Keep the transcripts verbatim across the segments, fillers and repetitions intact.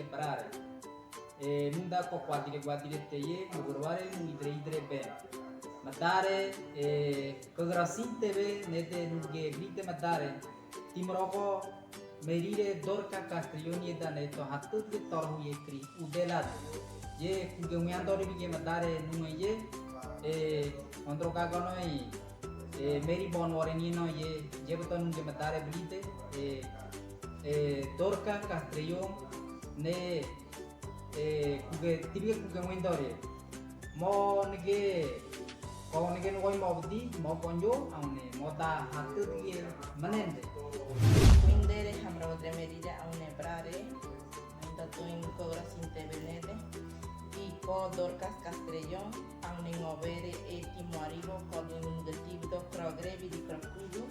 Brare. E, nunda ko kuadire kuadire teye, mugurware, muidre idre be. Madare, e, kogorasinte be, nede nunge brite madare. Timorogo, merire Dorka Castrellón eda ne to hatut ge toro huye kri, udelad. Ye, kuge miandori bige madare nunge ye, e, ondro gagonoi, e, meri bon wore ni no ye, ye beto nunge madare brite, e, e, Dorka Castrellón, ne, e, kuge, tibi kuge miandori. Mo nege, ko nege nugoi mo bdi, mo konjo, aune, mo ta hatu die, manende. Kuindere hamra odre merire, aune brare, nda tuin kogorasinte be nede, i ko Dorcas Castrellón, aune ngobere e ti muaribo, ko di nunge tibido, krogre, bidi krokudu,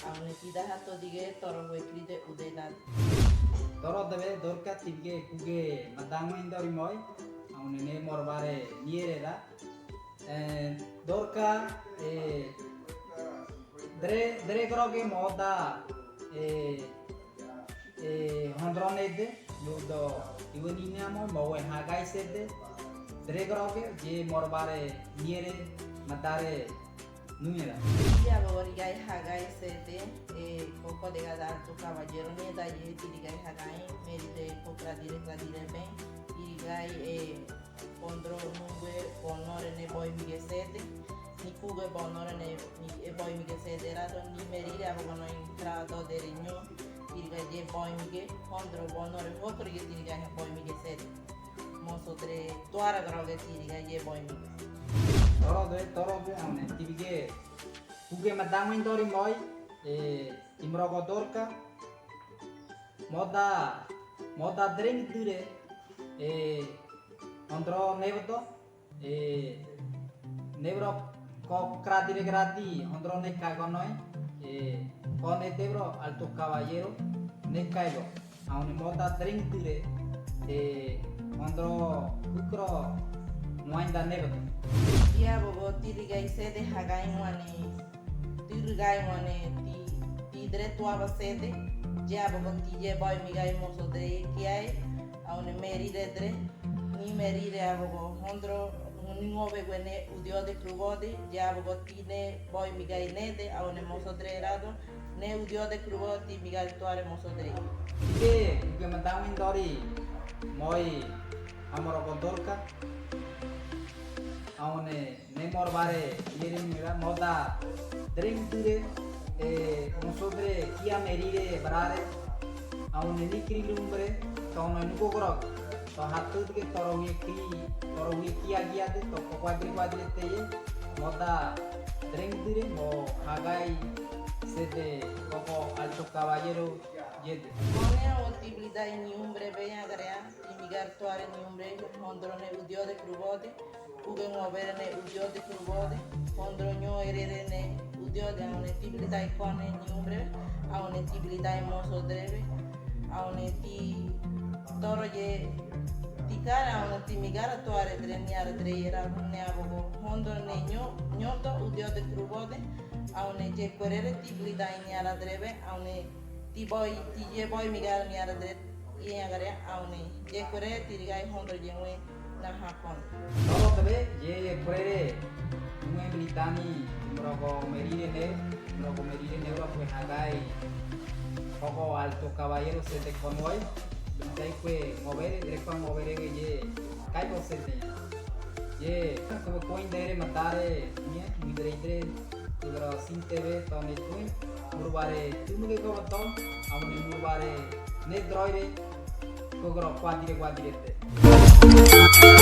aune tida hato dige, toro huekri de udelad. Toro debe, Dorcas tibige kuge madango indori moi, aune ne morbare niere da. E, Dorcas, e, dre, dre kroge moda, e, e, hondro nede, yudo, iwe nine amo, mowe hagai sede, dre kroge, ye morbare niere, madare, Nunge da. Iya, bo rigai hagai sede, e, koko dega da tu caballero ne da ye ti rigai hagai, merire ko kradire kradire be, ti rigai, e, ondro nungue bonore ne boimige sede, ni kuge bonore ne mi, e, boimige sede rado, ni merire abo bono intrado de reño, ti rigai ye boimige, ondro bonore hotro ye ti rigai boimige sede. Moso dre tuara kroge ti rigai ye boimige. Toro de, toro de, aune, tibige, kuge madango indori moi, e, timorogo Dorka, moda, moda dreng dure, e, ondro nevedo, e, nevro ko kradire kradi, ondro ne kagonoi, e, ko ne devro alto caballero, ne kaibo. Aune moda dreng dure, e, ondro kukro muainda nevedo. Iya bogo ti rigai sede hagai muane, ti rigai muane ti, ti dre tuaba sede, ya bogo ti ye boimigai moso dre kiai, aune merire dre, ni merire abogo hondro, ni ngove gue ne udio de krubode, ya bogo ti ne boimigai nede, aune moso dre rado, ne udio de krubode, ti migal tuare moso dre. Ike, ike madango indori, moi, hamorogo Dorka, aune, ne morbare, yere mira, moda, dreng dure, e, moso dre, kia merire, brare, aune nikri lumbre, tono nuko grog, to hatu dike toro wie ki, toro wie kia gia de, to ko kuadri kuadri teye, moda, dreng dure, mo hagai, sede, koko alto caballero, yede. One o tibilidai ni umbre be ya garea, ti migal tuare ni umbre, hondro ne udio de krubode, Kuge ngobere ne udio de krubode, hondro nyo erere ne udio de, aune tibilidai kone ni umbre, aune tibilidai moso drebe, aune ti toro ye, ti kara, aune ti migara tuare dre niara dre yera, ne abogo, hondro ne nyo, nyoto udio de krubode, aune ye kuerere tibilidai niara drebe, aune ti boi, ti ye boimigal niara dre, ye agare, aune, ye kuerere ti rigai hondro ye ue, Na hakon. Toro tabe, ye kuerere, nue militani, mrogo merire ne, mrogo merire ne ora kue hagai, koko alto caballero sede konoi, militani kue movere, drekua movere ye, kaibo sede. Ye, koko koindere matare, nie, muidre idre, Kogorasinte be, tone tui, murbare, tumuge koboton, amone murbare, ne droire, kogoro kuadire kuadire te.